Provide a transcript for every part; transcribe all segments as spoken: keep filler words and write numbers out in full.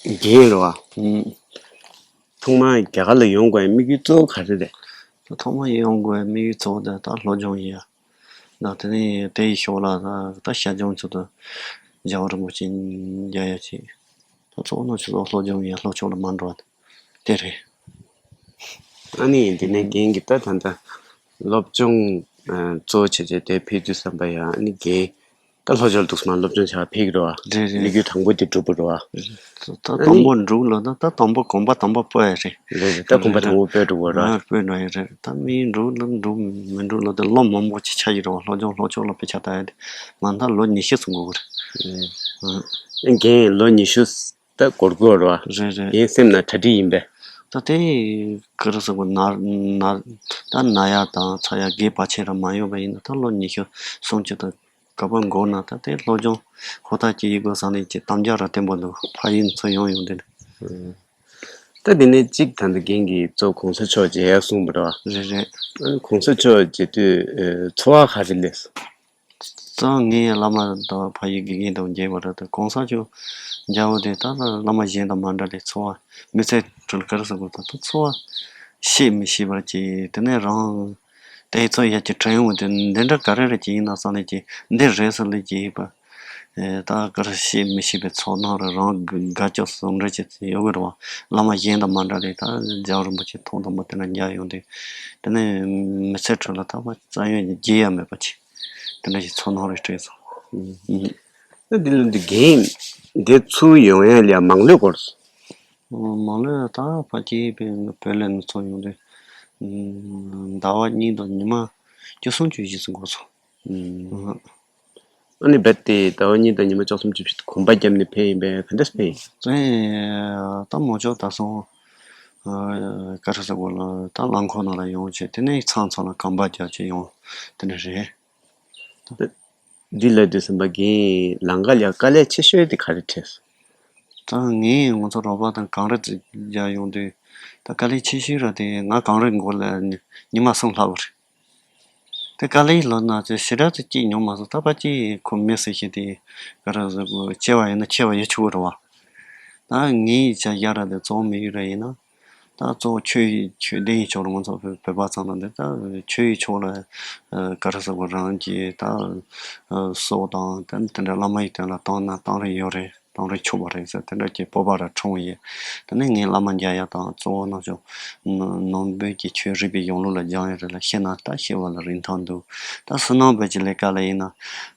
རྒན་རེད་བ། ཨུམ། ཐོག་མར་རྒྱ་གར་ལ་ཡོང་དགོས་པའི་དམིགས་ཡུལ་གཙོ་བོ་ག་རེ་རེད། ད་ཐོག་མར་ཡོང་དགོས་པའི་དམིགས་ཡུལ་གཙོ་བོ་དེ་ད་སློབ་སྦྱོང་ཡིན་ཡ། ད་དེ་ནས་དེ་ཡི་ཕྱོགས་ལ་ད་ད་ཞར་སྦྱོང་ཚུལ་དུ་རྒྱལ་བ་རིན་པོ་ཆེ་མཇལ་ཡ་ཆེད། ད་གཙོ་བོ་ནང་ཆུ་ཚོད་སློབ་སྦྱོང་ཡིན་ཡ། ལྷོ་ཕྱོགས་ལ་མ་འགྲོ་བ་དེ་རེད། ཨ་ནི་འདི་ནས་རྒན་གྱིས་ད་ད་ལྟ་སློབ་སྦྱོང་ཨ་གཙོ་བོ་བྱས་བྱས་དེ་ཕེབས་དུས་ཙམ་པ་ཡང་ཨ་ནི་རྒན་ད་ལྷོ་ཕྱོགས་ལ་འདུག་སེ་མར་སློབ་སྦྱོང་བྱ་བར་ཕེབས་ཀྱི་རེད་བ། རེད་རེད། དམིགས་ཡུལ་དང་པོ་དེ་འགྲུབ་པ་རེད་བ། ད་དང་པོ་འགྲུབ་ལ་ད་ད་དང་པོ་གོམ་པ་དང་པོ་སྤོ་ཡ་རེད། རེད་རེད། ད་གོམ་པ་དང་པོ་སྤོས་འགྲོ་དགོས་རེད་བ། ཨ་སྤོས་འགྲོ་ཡ་རེད། ད་མི་འགྲུབ་ལ་འགྲུབ་མི་འགྲུབ་ལ་ད་ལོ་མང་པོ་ཅིག་ཆགས་ཀྱི་རེད་བ། སློབ་སྦྱོང་ལྷོ་ཕྱོགས་ལ་དཔེ་ཆ་ལྟ་ཡ་དེ་མ་མཐའ་ལོ་ཉི་ཤུ་ཙམ་འགོར་གི་རེད། ཨ་རྒན་ལོ་ཉི་ཤུ་ད་འགོར་དགོས་རེད་བ། རེད་རེད། ངའི་སེམས་ནང་གྲ་སྒྲིག་ཡིན་པས། ད་དེ་ག་རེ་ཟེར་དགོས། ན་ན་ད་ན་ཡ་དང་ཚ་ཡ་གའི་བར་ཆད་ར་མ་ཡོང་བ་ཡིན་ན་ད་ལོ་ཉི་ཤུ་སུམ་ཅུ་དང་ག་པར་འགོར་ན་ད་དེ་སློབ་སྦྱོང་ཧུར་ཐག་བྱེད་ཡི་དགོས་བསམ་ནས་ཀྱི་དམ་བཅའ་ར་བརྟན་པོ་འདུག་ཕ་ཡུལ་ཚུར་ཡོང་ཡོང་དེ་ནི། ད་དེ་ནས་གཅིག་ད་ལྟ་རྒན་གྱིས་གཙོ་གོང་ས་མཆོག་མཇལ་ཡ་གསུངས་པ་རེད་བ། རེད་རེད། ཨ་ནི་གོང་ས་མཆོག་མཇལ་དུས་ཨ་ཚོར་བ་ག་རེ་སླེབས་སོང་། ཙང་ངའི་བླ་མ་དང་ཕ་ཡུལ་དགེ་རྒན་དང་མཇལ་བ་རེད་དེ། གོང་ས་མཆོག་མཇལ་བ་དེ་ད་ལ་བླ་མ་གཞན་དང་མ་འདྲ་ལས་ཚོར་བ་མི་ཚེ་གྲོལ་ག་རེ་ཟེར་དགོས། ད་ད་ཚོར་བ་བཤད་མི་ཤེས་པར་གྱིས་དེ་ནས་རང་དེ་ཚོ་ཡ་གྱི་དྲན་འོང་དེ་འདི་འདྲ་ག་རེ་རེད་ཀྱི་ཡིན་ན་བསམ་ནས་ཀྱི་འདི་རེད་ཟེར་ལས་ཀྱི་ཡིན་པ། ཨེ་ད་ག་རེ་བཤད་མི་ཤེས་པའི་ཚོར་སྣང་རེད། རང་དགའ་སྐྱོ་ཟུང་འབྲེལ་བྱེད་ཚུལ་ཡོད་གི་རེད་བ། བླ་མ་གཞན་དང་མ་འདྲ་ལས་ད་རྒྱལ་བ་རིན་པོ་ཆེ་ཐོག་དང་པོ་དེ་འདྲ་མཇལ་ཡོང་དུས་དེ་ནས་མི་ཚེ་ཁྲོད་ལ་ད་བར་རྩ་ཡོང་བརྗེད་ཡ་མེད་པ་ཅིག་དེ་འདྲ་ཞིག་ཚོར་སྣང་རེ་སྤྲད་སོང་། ཨུམ། ཨུམ། ད་འདི་ལ་འདི་རྒན་འདི་ཚུར་ཡོང་ཡ་ལ་མང་ལོས་འགོར་སོང་། མང་ལོས་ད་ཕལ་ཆེར་བོད་ལ་ནུབ་ཚོ་ཡོང་དུས་ཟླ་བ་གཉིས་དང་ཉི་མ་བཅུ་གསུམ་བཅུ་བཞི་ཙམ་འགོར་སོང་། ཨུམ། ཨ་ནི་རྦད་དེ་ཟླ་བ་གཉིས་དང་ཉི་མ་བཅུ་གསུམ་བཅུ་བཞི་གོམ་པ་བརྒྱབ་ནས་ཕེབས་ཡིན་པས། ག་འདྲས་ཕེབས་ཡིན། ཙང་ད་མོ་ཅོག་ད་སོང་། ག་རེ་ཟེར་དགོས་ལ་ད་རླངས་འཁོར་ནང་ལ་ཡོང་བྱས་དེ་ནས་ཚང་ཚང་ལ་གོམ་པ་བརྒྱབ་བྱས་ཡོང་དེ་འདྲ་རེད། འདི་ལ་འདི་སེམས་པ་རྒན་ལམ་ཁ་ལ་དཀའ་ལས་ཆེ་ཤོས་དེ་ག་རེ་འཕྲད་སོང་། ད་ངས་ང་ཚོ་རོགས་པ་དང་གངས་རི་རྩེ་རྒྱག་ཡོང་དུས་ད་དཀའ་ལས་ཆེ་ཤོས་ར་དེ་ང་གངས་རི་མགོ་ལ་ཉི་ཉི་མ་གསུམ་ལྷག་པ་རེད། དེ་དཀའ་ལས་ལོ་ན་ཚོད་ཞེ་དྲག་ཚོད་སྐྱིད་མྱོང་མ་སོང་། ད་ཕལ་ཆེར་ཁོ་མི་སེ་ཤེས་དེ་ག་རེ་ཟེར་དགོས། སྐྱེ་བ་ཡིན་ན་ཆེ་བ་ཡོད་ཆོག་གི་རེད་བ། ད་ངའི་བྱ་བཞག་ར་དེ་གཙོ་བོ་དམིགས་ཡུལ་ར་ཡིན་ན། ད་གཙོ་བོ་ཆོས་ཡི་ཆོས་ལྡན་ཡི་ཕྱོགས་ལ་ང་ཚོ་བོད་བོད་པ་ཚང་ལ་འདི་ད་ཆོས་ཡི་ཕྱོགས་ལ་ག་རེ་ཟེར་དགོས། རང་གི་ད་སྲོག་དང་དེ་དེ་འདྲ་བླ་མ་ཡི་དོན་ལ་བཏང་ན་བཏང་རིན་ཡོད་རེད། བཏང་རིན་ཆོག་པ་རེད་ཟེར་དེ་འདྲ་གྱི་སྤོབས་པ་ར་འཁྲུངས་ཡོད། དེ་ནས་ངས་བླ་མ་མཇལ་ཡ་དང་གཙོ་བོ་ནང་ཆོས་ནང་བོད་ཀྱི་ཆོས་རིག་པའི་གཞུང་ལུགས་ལ་སྦྱང་ཡ་རེད་ལ་ཤེས་ན་ད་ཤེས་པ་ལ་རིན་ཐང་འདུག་ད་སུན་སྣང་བོད་ཀྱི་ལས་ཀ་ལ་ཡིན་ན་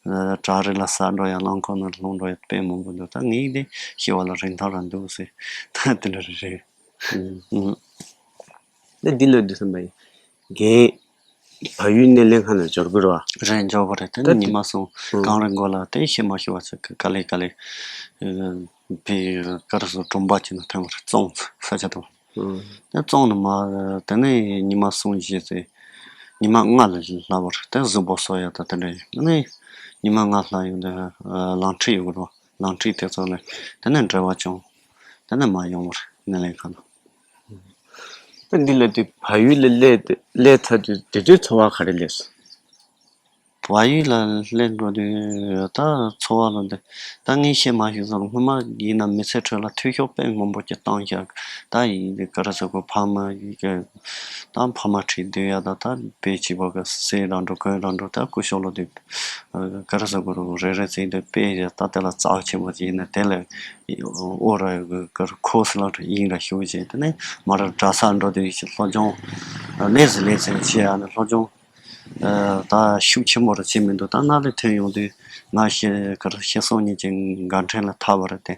བྲག་རི་ལ་ཟག་འགྲོ་ཡ་རླངས་འཁོར་ནང་ལྷུང་འགྲོ་ཡ་དཔེ་མང་པོ་འདུག་ད་ངས་དེ་ཤེས་པ་ལ་རིན་ཐང་ར་འདུག་ཟེར་ད་དེ་འདྲ་རེད། ཨུམ། ཨུམ། ད་འདི་ལ་འདི་བསམ་པ་ཡིན། རྒན་བལ་ཡུལ་སྣེ་ལེན་ཁང་ལ་འབྱོར་གི་རེད་བ། རེད། འབྱོར་བ་རེད། དེ་ད་ནི་ཉི་མ་གསུམ་ཨུམ་གངས་རི་མགོ་ལ་དེ་ཤེས་མ་ཤེས་པ་ཚོ་ག་ལེ་ག་ལེ་བི་ག་རེ་ཟེར་གྲོང་པ་ཅིག་ནང་ཐོན་པ་རེད། བཙོང་ས་ཆ་དང་། ཨུམ། དེ་བཙོང་ནས་མ་དེ་ནས་ཉི་མ་གསུམ་བཞི་ཚེ་ཉི་མ་ལྔ་ལ་ལྷག་པ་རེད། དེ་གཟུགས་པོ་གསོ་ཡ་ད་དེ་འདྲ་ཡིན། དེ་ནས་ཉི་མ་ལྔ་ལྷག་ཡོང་དུས་ལམ་ཁྲིད་ཡོད་གི་རེད་བ། ལམ་ཁྲིད་དེ་ཚོ་ལ་དེ་ནས་འབྲེལ་བ་བྱུང་། དེ་ནས་མ་ཡོང་བར་སྣེ་ལེན་ཁང་དུ། ད་འདི་ལ་དུས་བལ་ཡུལ་ལ་སླེབས་ཏེ་སླེབས་ཚར་དུས་དེ་དུས་ཚོར་བ་ག་རེ་སླེབས་སོང་། བལ་ཡུལ་ལ་སླེབས་འགྲོ་དུས་ད་ཚོར་བ་ལ་འདི་ད་ངས་བཤད་མ་ཤེས་སོང་། སྔོན་མ་ཡིན་ན་མི་ཚེ་ཁྲོད་ལ་འཐུས་ཤོར་དཔེ་མང་པོ་ཅིག་བཏང་བཞག་ད་ཡིན་དུས་ག་རེ་ཟེར་དགོས། ཕ་མ་ཡི་གེ་ད་ཕ་མ་ཁྲིད་སྡོད་ཡ་ད་ད་དཔེ་བྱིས་པ་གི་ཟས་རང་འགྲོ་གོན་རང་འགྲོ་ད་སྐུ་ཞབས་ལོ་དུས་ག་རེ་ཟེར་དགོས། རེ་རེ་ཚིག་འདི་དཔེ་ཡ་ད་དེ་ལ་རྩ་ཆེན་པོ་ཅིག་ཡིན་ན་དེ་ལ་ཨོ་ར་གི་ག་རེ་ཁོ་སི་ལ་ཡིན་ར་ཞུ་བྱས། དེ་ནས་མ་ར་གྲྭ་ས་འགྲོ་དུས་སློབ་སྦྱོང་ལས་སུ་ལས་ཟེར་བྱས་ཡ་ནི་སློབ་སྦྱོང་ད་ཤུགས་ཆེན་པོ་ར་བྱས་མི་འདུག་ད་ནཱ་ལས་ཐོན་ཡོང་དུས་ང་ཤེས་ག་རེ་ཤེས་སོང་ཉིད་ཀྱི་འགག་འཕྲིན་ལ་ཐར་བ་རེད་དེ།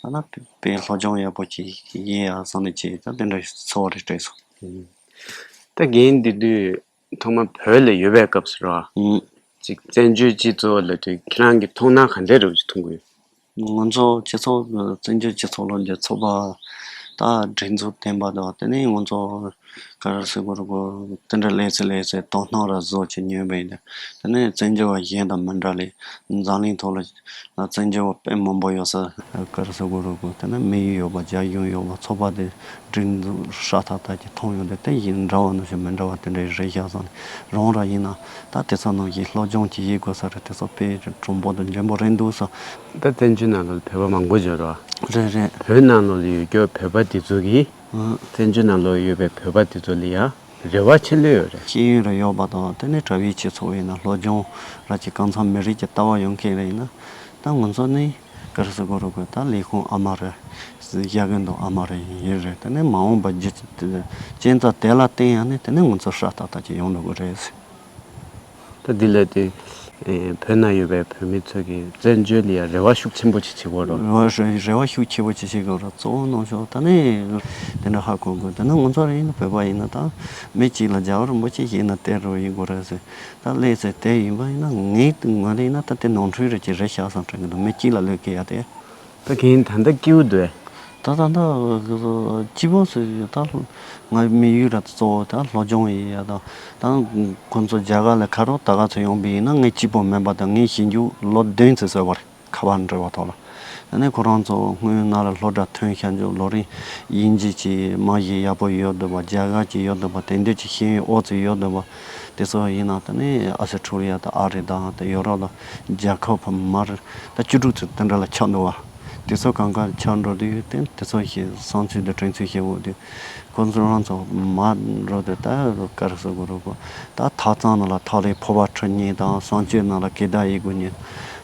ད་ནཱ་དཔེ་སློབ་སྦྱོང་ཡག་པོ་ཅིག་ཡིན་ཡ་བསམ་ནས་ཅིག་ད་དེ་འདྲ་ཚོར་བ་རེ་སྤྲད་སོང་། ད་རྒན་འདི་དུས་ཐོག་མ་བོད་ལ་ཡོད་པའི་སྐབས་སུ་ར། ཨུམ། ཅིག་བཙན་བྱོལ་སྤྱི་ཚོགས་ལ་དུས་ཁྱེད་རང་གི་མཐོང་སྣང་ག་འདྲ་རུ་ཅིག་མཐོང་གི་ཡོད། ང་ཚོ་སྤྱི་ཚོགས་བཙན་བྱོལ་སྤྱི་ཚོགས་ལ་འདི་ཚོགས་པ་ད་སྒྲིག་འཛུགས་ལྡན་པ་དང་དེ་ནས་ང་ཚོ་ ག་རེ་ཟེར་དགོས་རེད་གོ། དེ་འདྲ་ལས་ཚེ་ལས་ཚེ་དོ་སྣང་ར་བཟོ་བྱེད་ཉོས་པ་ཡིན་ད། དེ་ནས་བཙན་བྱོལ་བ་གཞན་དང་མི་འདྲ་ལས། འཛམ་གླིང་ཐོག་ལ་ན་བཙན་བྱོལ་བ་དཔེ་མང་པོ་ཡོད་ས། ག་རེ་ཟེར་དགོས་རེད་གོ། དེ་ནས་དམིགས་ཡུལ་ཡོད་པ། རྒྱ་གཞུང་ཡོད་པ། ཚོགས་པ་དེ་སྒྲིག་འཛུགས་ཧྲ་ཐག་ཐག་གི་མཐོང་ཡོང་དུས། དེ་ཡིན་འདྲ་བ་ནང་བཞིན་མི་འདྲ་བ་དེ་འདྲ་རེད་ཤག་བསམ་ནས། རང་ར་ཡིན་ན་ད་དེ་ཚོ་ནང་བཞིན་སློབ་སྦྱོང་ཅིག་ཡེད་དགོས་ས་རེད། དེ་ཚོ་དཔེ་གྲུང་པོ་དང་འཇོན་པོ་རེད་འདུག་བསམ། ད་བཙན་བྱོལ་ནང་ལོགས་བོད་པ་མང་པོ་ཡོད་རེད་བ། རེད་རེད། བོད་ནང་ལོགས་ལ་ཡོད་རྒྱུ་བོད་པ་དེ་ཚོ་གིས། ཨང་། བཙན་བྱོལ་ནང་ལོགས་ཡོད་པའི་བོད་པ་དེ་ཚོ་ལ་ཡང་རེ་བ་ཆེ་ལོས་ཡོད་རེད། ཤེས་ཡོན་རེ་ཡོད་པ་དང་། དེ་ནས་གྲྭ་པའི་སྤྱི་ཚོགས་ཡིན་ན། སློབ་སྦྱོང་ར་གྱི་གང་འཚམ་མི་རིགས་ཀྱི་ལྟ་བ་ཡོད་མཁན་རེ་ཡིན་ན། ད་ང་ཚོ་ནི་ག་རེ་ཟེར་དགོས་རེད་གོ། ད་ལས་ཁུངས་ཨ་མ་རེ་བཞག་གི་འདུག་ཨ་མ་རེ་ཡིན་རེད། དེ་ནས་མ་འོངས་པ་རྒྱུ་རྐྱེན་དེ་ལ་བརྟེན་ཡང་ནི་དེ་ནས་ང་ཚོ་ཧྲ་ཐག་ཐག་ཅིག་ཡོང་འགྲོ་གི་རེད། ད་འདི་ལ་དེ། ཨེ། བོད་ནང་ཡོད་པའི་བོད་མི་ཚོ་གིས་བཙན་བྱོལ་ལ་ཡང་རེ་བ་ཤུགས་ཆེན་པོ་ཅིག་བྱེད་དགོས་རེད། རེ་བ་རེ་བ་ཤུགས་ཆེན་པོ་ཅིག་བྱེད་དགོས་རེད། གཙོ་བོ་ནང་ཤོག་ད་ནི་དེ་འདྲ་ཧ་གོ་དགོས། ད་ནི་ང་ཚོ་རེ་ཡིན་ན། བོད་པ་ཡིན་ན། ད་མི་གཅིག་ལ་རྒྱལ་བ་རིན་པོ་ཆེ་ཞིག་ཡིན་ན་དེ་རུ་ཡིན་དགོས་རེད་ཟེར། ད་ལས་ཚེ་དེ་ཡིན་པ་ཡིན་ན། ངའི་ངོས་ལ་ཡིན་ན་ད་དེ་ནོར་འཁྲུལ་རེ་ཅིག་རེད་ཤག་བསམ་དྲན་གི་འདུག་མི་གཅིག་ལ་ལོས་གི་ཡ་དེ། ད་གིན་ད་ལྟ་སྐྱིད་པོ་འདུག་ཨེ། ད་ད་ད་སྐྱིད་པོ་ཟེར། ད་ང་དམིགས་ཡུལ་ར་གཙོ་བོ་ད་སློབ་སྦྱོང་ཡིན་ཡ་དང་། ད་ཁོང་ཚོ་རྒྱ་གར་ལ་ཁ་རོག་ད་ག་ཚོད་ཡོང་པ་ཡིན་ན། ངས་སྐྱིད་པོ་མིན་པ་དང་། ངས་ཞིབ་འཇུག་ལོ་བདུན་ཙམ་བཟོས་པ་རེད། ཁ་པར་འབྲེལ་བ་ཐོག་ལ། ད་ནས་ཁོ་རང་ཚོ་སྔོན་ང་ལ་སློབ་གྲྭ་ཐོན་ཤག་འཇུག་ལོ་རིམ་དབྱིན་ཇི་གི་མ་གཞི་ཡག་པོ་ཡོད་འདུག་པ། རྒྱ་གར་གྱི་ཡོད་འདུག་པ། དེང་དུས་ཀྱི་ཤེས་ཡོན་ཨོ་ཙི་ཡོད་འདུག་པ། དེ་ཚོ་ཡིན་ན་ད་ནི་ཨ་སི་ཁྲུ་ལི་ཡ་དང་ཨ་རི་དང་དེ་ཡོ་རོབ་ལ་རྒྱལ་ཁབ་ཕ་མར་ད་བཅུ་དྲུག་ཙམ་དེ་འདྲ་ལ་ཆགས་འདུག་བ། དེ་ཚོ་གང་ག་ཆགས་འགྲོ་དུས་དེ་དེ་ཚོ་ཞིག་བསམ་ཚུལ་དང་དྲན་ཚུལ་ཞིག་འོ་དུས། ཁོ་ཚོ་རང་ཚོ་མར་འགྲོ་དུས་ད་ག་རེ་ཟེར་དགོས་རེད་གོ། ད་ཐབ་ཚང་ནང་ལ་ཐག་ལས་ཕོར་པ་འཁྲུ་མཁན་དང་། གསང་སྤྱོད་ནང་ལ་གད་བདར་ཡེད་དགོས་མཁན་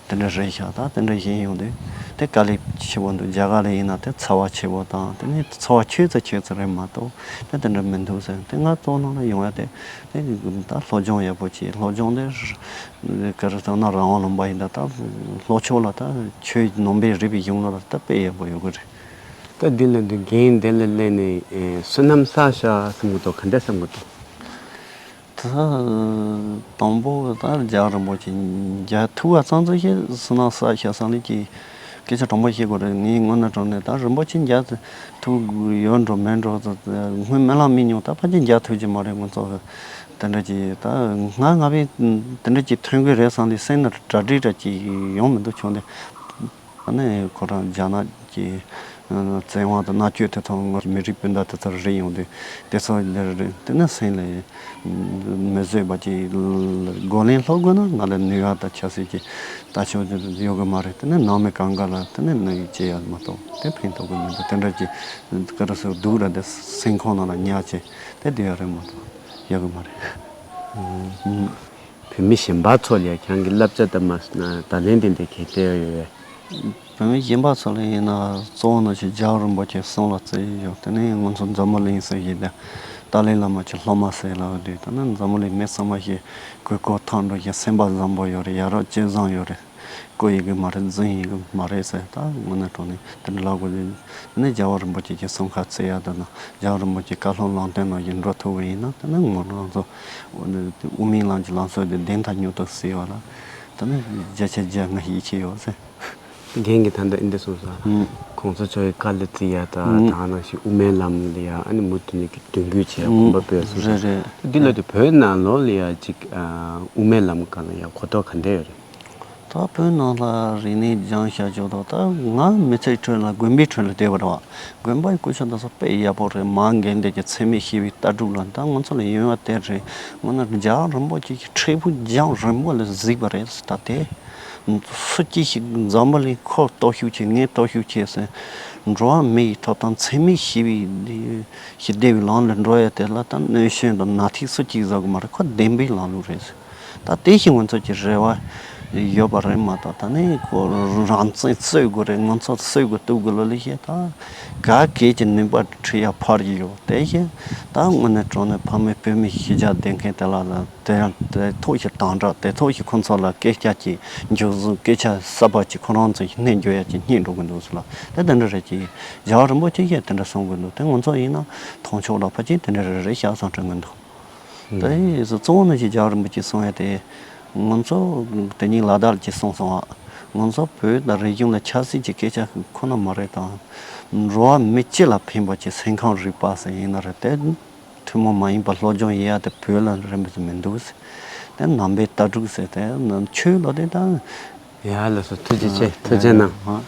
དེ་འདྲ་རེད་ཤག་ད་དེ་འདྲ་ཞིག་ཡོང་དུས་དེ་དཀའ་ལས་ཆེ་པོ་འདུག་རྒྱ་གར་ལ་ཡིན་ན་དེ་འཚོ་བ་ཆེ་པོ་དང་། དེ་ནས་འཚོ་བ་ཆོད་ཙམ་ཆོད་ཙམ་རེད་མ་གཏོགས་དེ་དེ་འདྲ་མི་འདུག་ཟེར། དེ་ང་ཚོ་ནང་ལ་ཡོང་ཡ་དེ། དེ་ད་སློབ་སྦྱོང་ཡག་པོ་བྱས། སློབ་སྦྱོང་དེ་ག་རེ་ཟེར་ན་རང་དབང་ལུང་པ་ཡིན་ད། ད་ལྷོ་ཕྱོགས་ལ་ད་ཆོས་ནང་པའི་རིག་པའི་གཞུང་ལུགས་ལ་ད་དཔེ་ཡག་པོ་ཡོད་གི་རེད། ད་འདི་ལ་འདི་རྒན་འདི་ལ་སླེབས་ནས་ཨེ་བསོད་ནམས་བསགས་ཤག་བསམ་གི་འདུག་ག་འདྲ་བསམ་གི་འདུག་ད་དང་པོ་ད་རྒྱལ་བ་རིན་པོ་ཆེ་མཇལ་ཐུབ་པ་ཙམ་ཙམ་ཞིག་བསོད་ནམས་བསགས་ཤག་བསམ་ནས་ཀྱི་སྐད་ཆ་དྲང་པོ་བཤད་དགོས་རེད། ངས་དངོས་གནས་དྲང་གནས་ད་རིན་པོ་ཆེ་མཇལ་ཐུབ་ཡོད་འགྲོ་མེད་འགྲོ་ད་སྔོན་སྨོན་ལམ་མི་ཉུང་། ད་ཕལ་ཆེར་མཇལ་ཐུབ་ཀྱི་མ་རེད། ང་ཚོ་དེ་འདྲ་ཅིག་ད་ང་ང་བས་དེ་འདྲ་ཅིག་ཐོན་གི་རེད་བསམ་ནས་སེམས་ནང་གྲ་སྒྲིག་འདྲ་ཅིག་ཡོང་མི་འདུག་བྱུང་སྟེ། ཨ་ནི་ཁོ་རང་རྒྱ་ནག་གི་བཙན་དབང་དང་མནར་གཅོད་དེ་ཚོ་ངོ་མི་རིགས་སྤུན་ཟླ་དེ་ཚོར་རེ་ཡོང་དུས། དེ་ཚོ་འདིར་དེ་ནི་སེམས་ལ་མི་བཟོད་པ་ཅིག་རྒོལ་ལན་སློག་དགོས་ན་ང་ལ་ནུས་པ་དང་ཆབ་སྲིད་ཀྱི་ལྟ་ཕྱོགས་དེ་ཡོད་གི་མ་རེད། དེ་ནི་ནང་མི་གང་ག་ལ་དེ་ནི་གནོད་ཡིག་བྱེད་ཡ་མ་གཏོགས་དེ་ཕན་ཐོགས་གི་མི་འདུག་དེ་འདྲ་ཅིག་ག་རེ་ཟེར་སྡུག་ར་དེ་སེམས་ཁོང་ནང་ལ་ཉར་བྱས་དེ་བསྡད་ཡ་རེད་མ་གཏོགས་ཡོད་གི་མ་རེད། ཨུམ། བོད་མི་གཞན་པ་ཚོ་ལ་ཡང་ཁྱེད་རང་གི་བསླབ་བྱ་དང་མ་བརྡ་ལན་དེ་འདྲ་གང་སྟེར་ཡོད་པས། བོད་མི་གཞན་པ་ཚོ་ལ་ཡིན་ན་གཙོ་བོ་ནང་བཞིན་རྒྱལ་བ་རིན་པོ་ཆེ་གསུང་ལ་བརྩི་ཡི་ཡོད། དེ་ནས་ང་ཚོ་འཛམ་བུ་གླིང་ཟེར་གྱི་དེ་ཏཱ་ལའི་བླ་མ་ཆེ་སློབ་མ་ཟེར་ལབ་དུས། ད་ནི་འཛམ་བུ་གླིང་མི་ཚང་མ་ཞིག་གོས་སྐོར་ཐང་འགྲོ་ཞིག་སེམས་པ་བཟང་པོ་ཡོད་རེད། ཡ་རབས་སྤྱོད་བཟང་ཡོད་རེད། བཀུར་ཡི་གི་མ་རེད། འཛིན་ཡི་གི་མ་རེད་ཟེར། ད་དངོས་གནས་དྲང་གནས་དེ་འདྲ་ལབ་དགོས་དུས། དེ་ནས་རྒྱལ་བ་རིན་པོ་ཆེ་གི་གསུང་ཁ་བརྩི་ཡ་དང་། རྒྱལ་བ་རིན་པོ་ཆེ་བཀའ་སློབ་ལམ་སྟོན་ནང་བཞིན་འགྲོ་ཐུབ་པ་ཡིན་ན། དེ་ནས་ང་རང་ཚོ་དབུ་མའི་ལམ་གྱི་ལམ་སྲོལ་དེ་བདེན་མཐའ་མྱུར་དུ་གསལ་བ་ལ། དེ་ནས་བརྒྱ་ཆ་བརྒྱ་ང་ཡིད་ཆེས་ཡོད་ཟེར། རྒན་གྱིས་ད་ལྟ་འདི་གསུངས་སོང་། ཨུམ། གོང་ས་མཆོག་གི་བཀའ་ལ་བརྩི་ཡ་དང་། ཨུམ། དེ་ནང་བཞིན་དབུ་མའི་ལམ་ལ་ཡ་ཨ་ནི་མུ་མཐུད་ནས་ཀྱི་དོན་འཁྱོལ་བྱེད་ཡ་ཨུམ། གོམ་པ་སྤོས་སོང་། རེད་རེད། འདི་ལ་དེ་བོད་ནང་ལོགས་ལ་ཡ་ཅིག་ཨ་དབུ་མའི་ལམ་སྒང་ལ་ཡ་གོ་རྟོགས་ག་འདྲ་ཡོད་རེད། ད་བོད་ནང་ལ་རིག་གནས་སྦྱངས་བཞག་ཆོག་དང་། ད་ང་མི་ཚེའི་ཁྲོད་ལ་དགོན་པའི་ཁྲོད་ལ་བསྡད་པ་རེད་བ། དགོན་པའི་སྐུ་ཞབས་དེ་ཚོ་དཔེ་ཡག་པོ་རེད། མ་རྒན་དེ་གི་འཚེ་མེད་ཞི་བའི་ལྟ་གྲུབ་ལ་ད་ང་ཚོ་ལ་ཡོང་བ་དེ་རེད། དངོས་གནས་རྒྱལ་བ་རིན་པོ་ཆེ་གི་འཕྲལ་ཕུགས་རྒྱང་རིང་པོ་ལ་གཟིགས་པ་རེད། ད་དེ་སུ་གཅིག་ཞིག་འཛམ་བུ་གླིང་ཁོ་སྟོབས་ཤུགས་ཆེ། ངས་སྟོབས་ཤུགས་ཆེ་ཟེར། འགྲོ་བ་མི་ཡི་ཐོབ་ཐང་འཚེ་མེད་ཞི་བའི་ཞི་བདེ་བའི་ལམ་ལ་འགྲོ་ཡ་དེ་ལ་ད་གནོད་སྐྱོན་དང་ནག་ཐིག་སུ་གཅིག་བཟོ་གི་མ་རེད། ཁོ་བདེན་པའི་ལམ་ལུགས་རེད། ད་དེ་བཞིན་ང་ཚོ་གི་རེ་བ་ཡོད་པ་རེད་མ་གཏོགས། ད་ནི་ཁོ་རང་བཙན་རྩོད་དགོས་རེད། ང་ཚོ་རྩོད་དགོས་གཏུག་དགོས་ལོ་ལེ་ཤེ་ད་ག་གེ་གི་ནུས་པ་ཁྲི་ཡ་འཕར་གྱི་ཡོད། དེ་བཞིན་ད་དངོས་གནས་དྲང་གནས་ཕ་མེས་བུ་མེས་ཤི་རྒྱག་བསྡད་མཁན་དེ་ལ་ལ་དེ་དེ་ཐོག་ཞིག་དམ་དྲག་དེ་ཐོག་ཞིག་ཁོ་ཚོ་ལ་སྐད་ཆ་ཅིག་མཇུག་བཟུང་། སྐད་ཆ་གསར་པ་ཅིག་ཁོ་རང་ཚོ་ཞིག་སྣེ་འཇོག་ཡ་ཅིག་རྙེད་འགྲོ་གི་འདུག་ཟེར་ལ། དེ་དེ་འདྲ་རེད། ཅིག་རྒྱལ་བ་རིན་པོ་ཆེ་ཞིག་དེ་འདྲ་གསུང་གི་འདུག་དེ་ང་ཚོ་ཡིན་ན་མཐོང་ཕྱོགས་ལ་ཕལ་ཆེར་དེ་འདྲ་རེ་རེ་བཞག་སོང་དྲན་གི་འདུག་དེ་ཡིན་ཙང་གཙོ་བོ་ནང་བཞིན་རྒྱལ་བ་རིན་པོ་ཆེས་གསུང་ཡ་དེ། ང་ཚོ་དེ་ཉིད་ལ་དྭགས་ཀྱིས་གསུངས་སོང་བ། ང་ཚོ་བོད་དང་རིག་གཞུང་ལ་ཆབ་སྲིད་ཀྱི་སྐད་ཆ་ཁོ་ན་མ་རེད་དང་། འགྲོ་བ་མི་སྤྱི་ལ་ཕན་པ་ཅིག་སེམས་ཁམས་རིག་པ་ཟེར་ཡིན་ན་རེད། དེ་ ཐུན་མོང་མ་ཡིན་པ་སློབ་སྦྱོང་ཡིན་ཡ་དེ་བོད་ལ་རན་པ་ཟེར་མི་འདུག་ཟེར། དེ་ནང་པའི་ལྟ་གྲུབ་ཟེར་དེ་ཆོས་ལ་དེ་དང་། ཡ་ལགས་སོ། ཐུགས་རྗེ་ཆེ། ཐུགས་རྗེ་གནང་། ཨ།